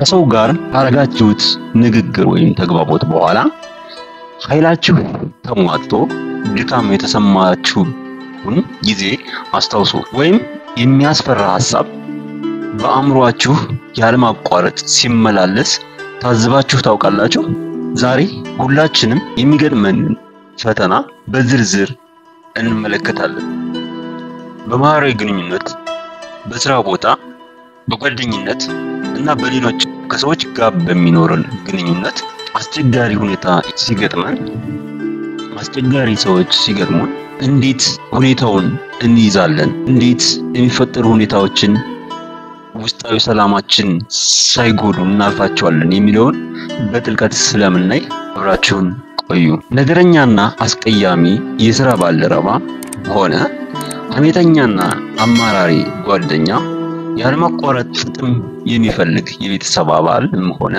ከሰው ጋር ካረጋችሁት ንግግር ወይም ተግባቦት በኋላ ኃይላችሁ ተሟጦ ድካም የተሰማችሁን ጊዜ አስታውሱ። ወይም የሚያስፈራ ሐሳብ በአእምሯችሁ ያለማቋረጥ ሲመላለስ ታዝባችሁ ታውቃላችሁ? ዛሬ ሁላችንም የሚገጥመንን ፈተና በዝርዝር እንመለከታለን። በማህበራዊ ግንኙነት፣ በስራ ቦታ፣ በጓደኝነት እና በሌሎች ከሰዎች ጋር በሚኖረን ግንኙነት አስቸጋሪ ሁኔታ ሲገጥመን፣ አስቸጋሪ ሰዎች ሲገጥሙን እንዴት ሁኔታውን እንይዛለን? እንዴት የሚፈጠሩ ሁኔታዎችን ውስጣዊ ሰላማችን ሳይጎዱ እናልፋቸዋለን የሚለውን በጥልቀት ስለምናይ አብራችሁን ቆዩ። ነገረኛና አስቀያሚ የስራ ባልደረባ ሆነ ሐሜተኛና አማራሪ ጓደኛ፣ ያለማቋረጥ ጥቅም የሚፈልግ የቤተሰብ አባልም ሆነ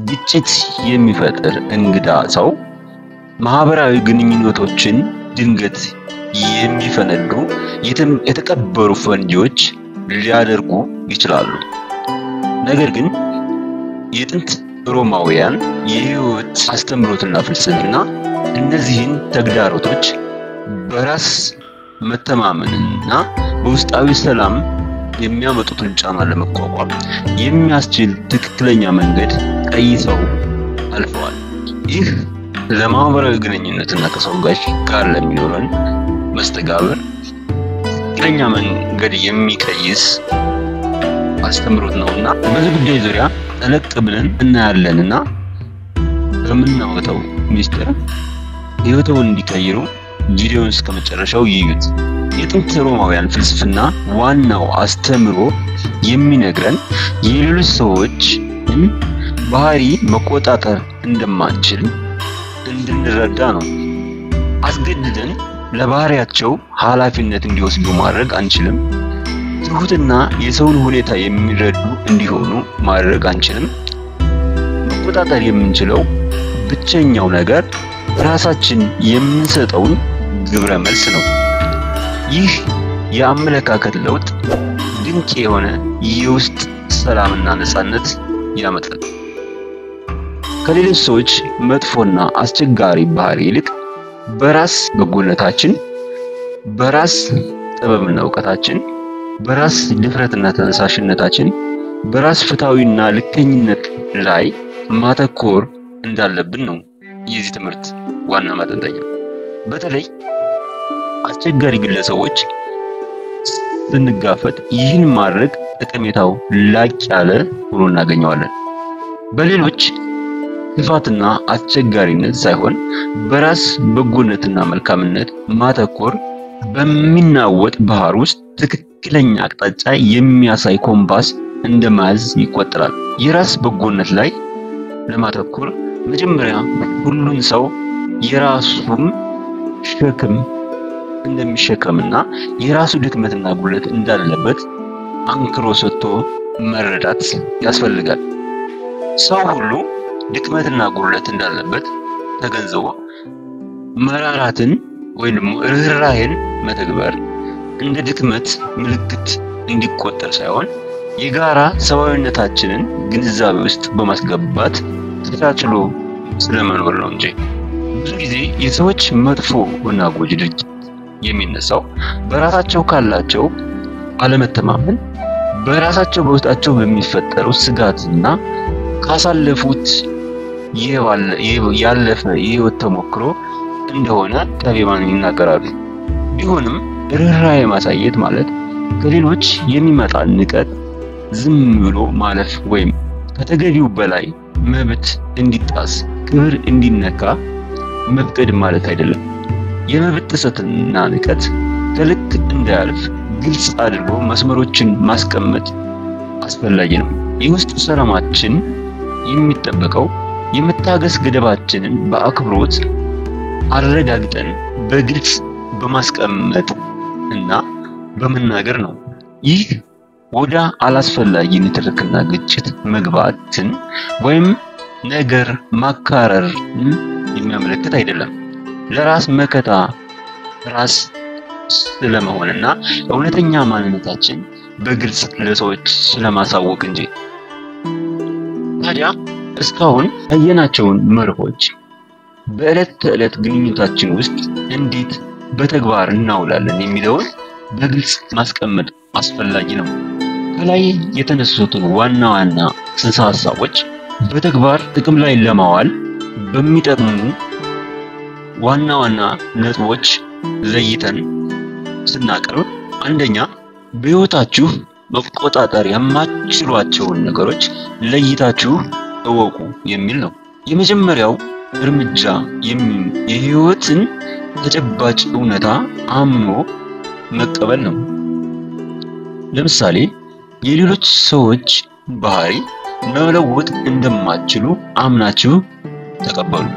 ግጭት የሚፈጥር እንግዳ ሰው ማህበራዊ ግንኙነቶችን ድንገት የሚፈነዱ የተቀበሩ ፈንጂዎች ሊያደርጉ ይችላሉ። ነገር ግን የጥንት ሮማውያን የህይወት አስተምህሮትና ፍልስፍና እነዚህን ተግዳሮቶች በራስ መተማመንና በውስጣዊ ሰላም የሚያመጡትን ጫና ለመቋቋም የሚያስችል ትክክለኛ መንገድ ቀይሰው አልፈዋል። ይህ ለማህበራዊ ግንኙነትና ከሰው ጋር ለሚኖረን መስተጋብር ትክክለኛ መንገድ የሚቀይስ አስተምህሮት ነውና በዚህ ጉዳይ ዙሪያ ጠለቅ ብለን እናያለንና በምናወጣው ሚስጥር ህይወተውን እንዲቀይሩ ቪዲዮውን እስከ መጨረሻው ይዩት። የጥንት ሮማውያን ፍልስፍና ዋናው አስተምሮ የሚነግረን የሌሎች ሰዎችን ባህሪ መቆጣጠር እንደማንችል እንድንረዳ ነው። አስገድደን ለባህሪያቸው ኃላፊነት እንዲወስዱ ማድረግ አንችልም። ትሁትና የሰውን ሁኔታ የሚረዱ እንዲሆኑ ማድረግ አንችልም። መቆጣጠር የምንችለው ብቸኛው ነገር ራሳችን የምንሰጠውን ግብረ መልስ ነው። ይህ የአመለካከት ለውጥ ድንቅ የሆነ የውስጥ ሰላምና ነፃነት ያመጣል። ከሌሎች ሰዎች መጥፎና አስቸጋሪ ባህሪ ይልቅ በራስ በጎነታችን፣ በራስ ጥበብና እውቀታችን፣ በራስ ድፍረትና ተነሳሽነታችን፣ በራስ ፍትሃዊና ልከኝነት ላይ ማተኮር እንዳለብን ነው የዚህ ትምህርት ዋና ማጠንጠኛ። በተለይ አስቸጋሪ ግለሰቦች ስንጋፈጥ ይህን ማድረግ ጠቀሜታው ላቅ ያለ ሆኖ እናገኘዋለን። በሌሎች ክፋትና አስቸጋሪነት ሳይሆን በራስ በጎነትና መልካምነት ማተኮር በሚናወጥ ባህር ውስጥ ትክክለኛ አቅጣጫ የሚያሳይ ኮምፓስ እንደመያዝ ይቆጠራል። የራስ በጎነት ላይ ለማተኮር መጀመሪያ ሁሉን ሰው የራሱን ሸክም እንደሚሸከምና የራሱ ድክመትና ጉድለት እንዳለበት አንክሮ ሰጥቶ መረዳት ያስፈልጋል። ሰው ሁሉ ድክመትና ጉድለት እንዳለበት ተገንዝቦ መራራትን ወይም ደግሞ ርህራሄን መተግበር እንደ ድክመት ምልክት እንዲቆጠር ሳይሆን የጋራ ሰብአዊነታችንን ግንዛቤ ውስጥ በማስገባት ተቻችሎ ስለመኖር ነው እንጂ። ብዙ ጊዜ የሰዎች መጥፎ እና ጎጂ ድርጊት የሚነሳው በራሳቸው ካላቸው አለመተማመን፣ በራሳቸው በውስጣቸው በሚፈጠረው ስጋትና ካሳለፉት ያለፈ የህይወት ተሞክሮ እንደሆነ ጠቢባን ይናገራሉ። ቢሆንም ርህራሄ ማሳየት ማለት ከሌሎች የሚመጣ ንቀት ዝም ብሎ ማለፍ ወይም ከተገቢው በላይ መብት እንዲጣስ፣ ክብር እንዲነካ መፍቀድ ማለት አይደለም። የመብት ጥሰትና ንቀት ከልክ እንዳያልፍ ግልጽ አድርጎ መስመሮችን ማስቀመጥ አስፈላጊ ነው። የውስጥ ሰላማችን የሚጠበቀው የመታገስ ገደባችንን በአክብሮት አረጋግጠን በግልጽ በማስቀመጥ እና በመናገር ነው። ይህ ወደ አላስፈላጊ ንትርክና ግጭት መግባትን ወይም ነገር ማካረርን የሚያመለክት አይደለም። ለራስ መከታ ራስ ስለመሆንና እውነተኛ ማንነታችን በግልጽ ለሰዎች ስለማሳወቅ እንጂ። ታዲያ እስካሁን ያየናቸውን መርሆች በዕለት ተዕለት ግንኙነታችን ውስጥ እንዴት በተግባር እናውላለን የሚለውን በግልጽ ማስቀመጥ አስፈላጊ ነው። ከላይ የተነሱትን ዋና ዋና ጽንሰ ሐሳቦች በተግባር ጥቅም ላይ ለማዋል በሚጠቅሙ ዋና ዋና ነጥቦች ለይተን ስናቀርብ፣ አንደኛ፣ በሕይወታችሁ መቆጣጠር የማትችሏቸውን ነገሮች ለይታችሁ እወቁ የሚል ነው። የመጀመሪያው እርምጃ የሕይወትን ተጨባጭ እውነታ አምኖ መቀበል ነው። ለምሳሌ የሌሎች ሰዎች ባህሪ መለወጥ እንደማትችሉ አምናችሁ ተቀበሉ።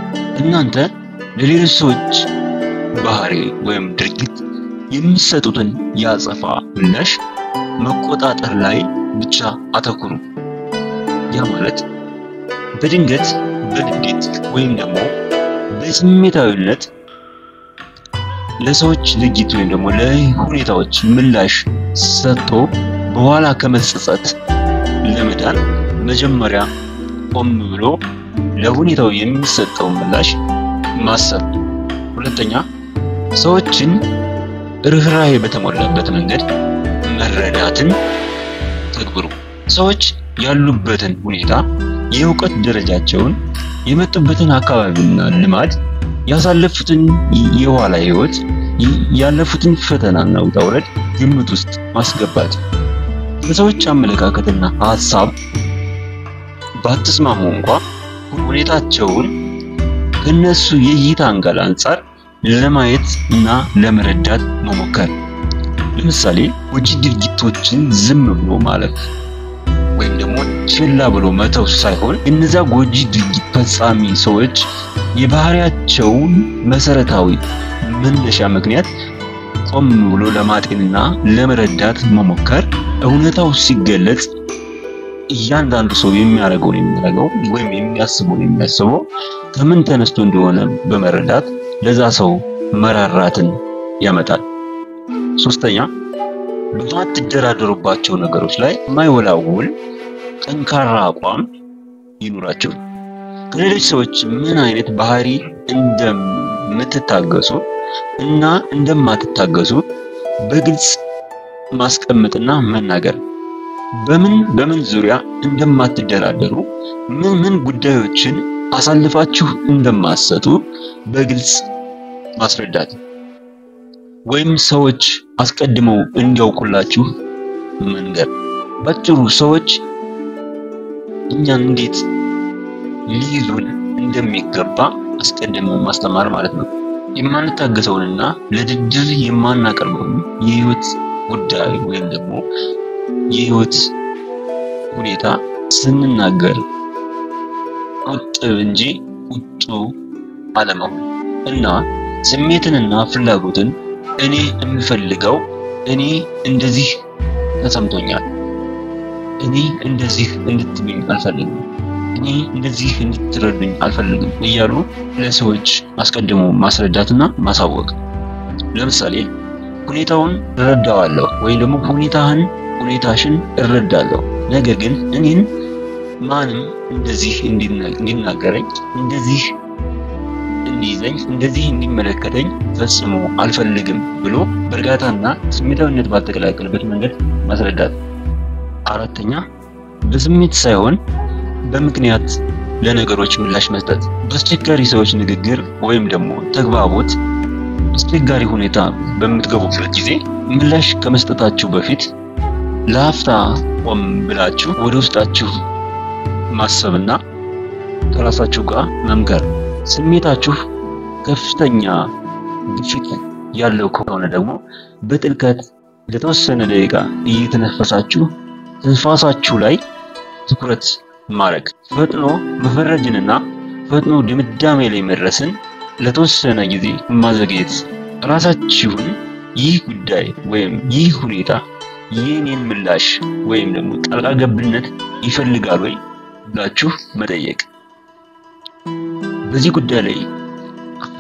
እናንተ ለሌሎች ሰዎች ባህሪ ወይም ድርጊት የምትሰጡትን የአጸፋ ምላሽ መቆጣጠር ላይ ብቻ አተኩሩ። ያ ማለት በድንገት፣ በንዴት ወይም ደግሞ በስሜታዊነት ለሰዎች ድርጊት ወይም ደግሞ ለሁኔታዎች ምላሽ ሰጥቶ በኋላ ከመጸጸት ለመዳን መጀመሪያ ቆም ብሎ ለሁኔታው የሚሰጠውን ምላሽ ማሰብ። ሁለተኛ፣ ሰዎችን ርህራሄ በተሞላበት መንገድ መረዳትን ተግብሩ። ሰዎች ያሉበትን ሁኔታ፣ የእውቀት ደረጃቸውን፣ የመጡበትን አካባቢና ልማድ፣ ያሳለፉትን የኋላ ህይወት፣ ያለፉትን ፈተናና ውጣ ውረድ ግምት ውስጥ ማስገባት። በሰዎች አመለካከትና ሀሳብ ባትስማሙ እንኳ ሁኔታቸውን ከነሱ የእይታ angle አንጻር ለማየት እና ለመረዳት መሞከር። ለምሳሌ ጎጂ ድርጊቶችን ዝም ብሎ ማለፍ ወይም ደግሞ ችላ ብሎ መተው ሳይሆን፣ እነዚያ ጎጂ ድርጊት ፈጻሚ ሰዎች የባህሪያቸውን መሰረታዊ መነሻ ምክንያት ቆም ብሎ ለማጤንና ለመረዳት መሞከር። እውነታው ሲገለጽ እያንዳንዱ ሰው የሚያደርገውን የሚያደርገው ወይም የሚያስበውን የሚያስበው ከምን ተነስቶ እንደሆነ በመረዳት ለዛ ሰው መራራትን ያመጣል። ሶስተኛ፣ በማትደራደሩባቸው ነገሮች ላይ የማይወላውል ጠንካራ አቋም ይኑራችሁ። ከሌሎች ሰዎች ምን አይነት ባህሪ እንደምትታገሱ እና እንደማትታገሱ በግልጽ ማስቀመጥና መናገር። በምን በምን ዙሪያ እንደማትደራደሩ፣ ምን ምን ጉዳዮችን አሳልፋችሁ እንደማትሰጡ በግልጽ ማስረዳት ወይም ሰዎች አስቀድመው እንዲያውቁላችሁ መንገር። ባጭሩ ሰዎች እኛን እንዴት ሊይዙን እንደሚገባ አስቀድመው ማስተማር ማለት ነው። የማንታገሰውንና ለድርድር የማናቀርበውን የህይወት ጉዳይ ወይም ደግሞ የህይወት ሁኔታ ስንናገር ቁጥብ እንጂ ቁጡ አለመሆን እና ስሜትንና ፍላጎትን እኔ የምፈልገው፣ እኔ እንደዚህ ተሰምቶኛል፣ እኔ እንደዚህ እንድትሉኝ አልፈልግም፣ እኔ እንደዚህ እንድትረዱኝ አልፈልግም እያሉ ለሰዎች አስቀድሞ ማስረዳትና ማሳወቅ። ለምሳሌ ሁኔታውን እረዳዋለሁ ወይም ደግሞ ሁኔታህን፣ ሁኔታሽን እረዳለሁ፣ ነገር ግን እኔን ማንም እንደዚህ እንዲናገረኝ፣ እንደዚህ እንዲይዘኝ፣ እንደዚህ እንዲመለከተኝ ፈጽሞ አልፈልግም ብሎ በእርጋታና ስሜታዊነት ባልተቀላቀለበት መንገድ ማስረዳት። አራተኛ፣ በስሜት ሳይሆን በምክንያት ለነገሮች ምላሽ መስጠት። በአስቸጋሪ ሰዎች ንግግር ወይም ደግሞ ተግባቦት አስቸጋሪ ሁኔታ በምትገቡበት ጊዜ ምላሽ ከመስጠታችሁ በፊት ለአፍታ ቆም ብላችሁ ወደ ውስጣችሁ ማሰብና ከራሳችሁ ጋር መምከር። ስሜታችሁ ከፍተኛ ግፊት ያለው ከሆነ ደግሞ በጥልቀት ለተወሰነ ደቂቃ እየተነፈሳችሁ ትንፋሳችሁ ላይ ትኩረት ማድረግ። ፈጥኖ መፈረጅንና ፈጥኖ ድምዳሜ ላይ መድረስን ለተወሰነ ጊዜ ማዘግየት። ራሳችሁን ይህ ጉዳይ ወይም ይህ ሁኔታ የኔን ምላሽ ወይም ደግሞ ጣልቃ ገብነት ይፈልጋል ወይ ብላችሁ መጠየቅ። በዚህ ጉዳይ ላይ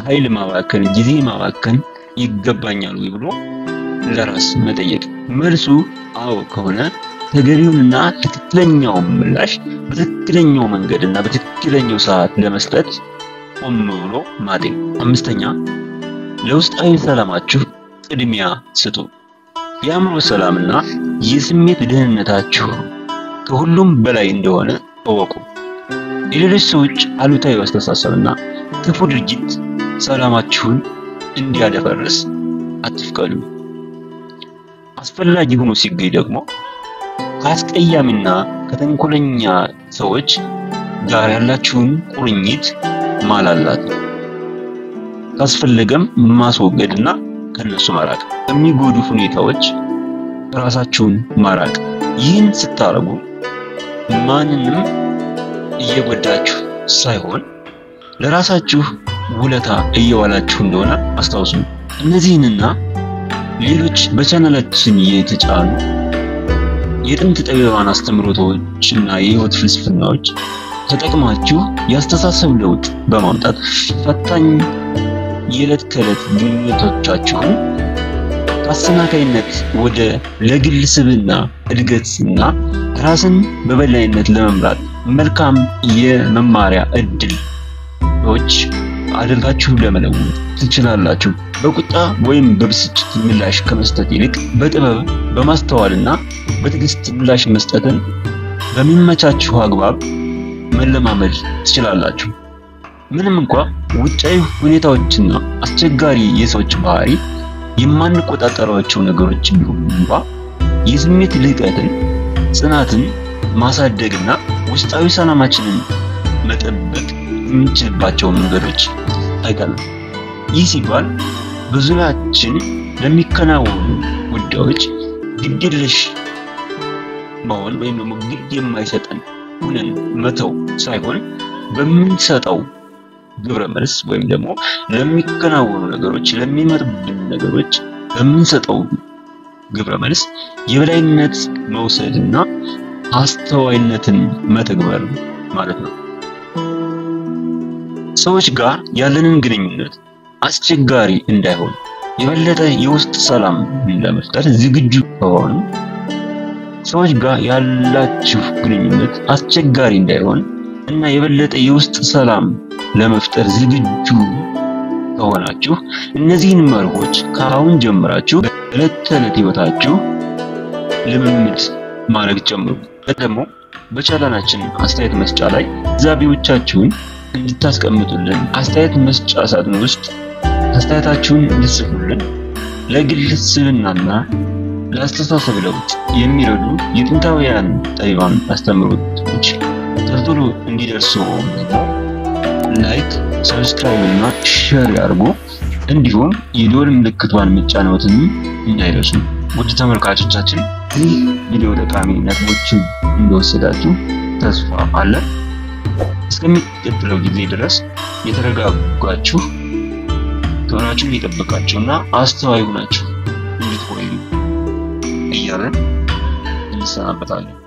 ኃይል ማባከን፣ ጊዜ ማባከን ይገባኛል ወይ ብሎ ለራስ መጠየቅ። መልሱ አዎ ከሆነ ተገቢውንና ትክክለኛውን ምላሽ በትክክለኛው መንገድና በትክክለኛው ሰዓት ለመስጠት ቆም ብሎ ማጤን። አምስተኛ፣ ለውስጣዊ ሰላማችሁ ቅድሚያ ስጡ። የአእምሮ ሰላምና የስሜት ደህንነታችሁ ከሁሉም በላይ እንደሆነ እወቁ። የሌሎች ሰዎች አሉታዊ አስተሳሰብና ክፉ ድርጊት ሰላማችሁን እንዲያደፈርስ አትፍቀዱ። አስፈላጊ ሆኖ ሲገኝ ደግሞ ከአስቀያሚና ከተንኮለኛ ሰዎች ጋር ያላችሁን ቁርኝት ማላላት፣ ካስፈለገም ማስወገድና ከነሱ ማራቅ፣ ከሚጎዱ ሁኔታዎች ራሳችሁን ማራቅ። ይህን ስታረጉ ማንንም እየጎዳችሁ ሳይሆን ለራሳችሁ ውለታ እየዋላችሁ እንደሆነ አስታውሱ። እነዚህንና ሌሎች በቻናላችን የተጫኑ የጥንት ጠቢባን አስተምህሮቶችና የህይወት ፍልስፍናዎች ተጠቅማችሁ የአስተሳሰብ ለውጥ በማምጣት ፈታኝ የዕለት ከዕለት ግንኙነቶቻችሁን ከአሰናካይነት ወደ ለግል ስብዕና እድገትና ራስን በበላይነት ለመምራት መልካም የመማሪያ እድሎች አድርጋችሁ ለመለወጥ ትችላላችሁ። በቁጣ ወይም በብስጭት ምላሽ ከመስጠት ይልቅ በጥበብ፣ በማስተዋልና በትዕግስት ምላሽ መስጠትን በሚመቻችሁ አግባብ መለማመድ ትችላላችሁ። ምንም እንኳ ውጫዊ ሁኔታዎችና አስቸጋሪ የሰዎች ባህሪ የማንቆጣጠራቸው ነገሮች ቢሆኑም እንኳ የስሜት ልህቀትን፣ ጽናትን ማሳደግና ውስጣዊ ሰላማችንን መጠበቅ የምንችልባቸው መንገዶች አይቀርም። ይህ ሲባል በዙሪያችን ለሚከናወኑ ጉዳዮች ግድየለሽ መሆን ወይም ደግሞ ግድ የማይሰጠን ሆነን መተው ሳይሆን በምንሰጠው ግብረ መልስ ወይም ደግሞ ለሚከናወኑ ነገሮች፣ ለሚመጡብን ነገሮች በምንሰጠው ግብረ መልስ የበላይነት መውሰድና አስተዋይነትን መተግበር ማለት ነው። ሰዎች ጋር ያለንን ግንኙነት አስቸጋሪ እንዳይሆን የበለጠ የውስጥ ሰላም ለመፍጠር ዝግጁ ከሆኑ፣ ሰዎች ጋር ያላችሁ ግንኙነት አስቸጋሪ እንዳይሆን እና የበለጠ የውስጥ ሰላም ለመፍጠር ዝግጁ ከሆናችሁ እነዚህን መርሆች ከአሁን ጀምራችሁ በዕለት ተዕለት ሕይወታችሁ ልምምድ ማድረግ ጀምሩ። ደግሞ በቻናላችን አስተያየት መስጫ ላይ ግንዛቤዎቻችሁን እንድታስቀምጡልን፣ አስተያየት መስጫ ሳጥን ውስጥ አስተያየታችሁን እንድትጽፉልን፣ ለግል ስብዕናና ለአስተሳሰብ ለውጥ የሚረዱ የጥንታውያን ጠቢባን አስተምህሮቶች ቶሎ እንዲደርሱ ደግሞ like፣ subscribe እና share ያድርጉ። እንዲሁም የደወል ምልክቷን መጫንዎትን እንዳይረሱ። ውድ ተመልካቾቻችን፣ ይህ ቪዲዮ ጠቃሚ ነጥቦችን እንደወሰዳችሁ ተስፋ አለን። እስከሚቀጥለው ጊዜ ድረስ የተረጋጋችሁ፣ ክብራችሁን የጠበቃችሁና አስተዋይ ሆናችሁ እንድትቆዩ እያለን እንሰናበታለን።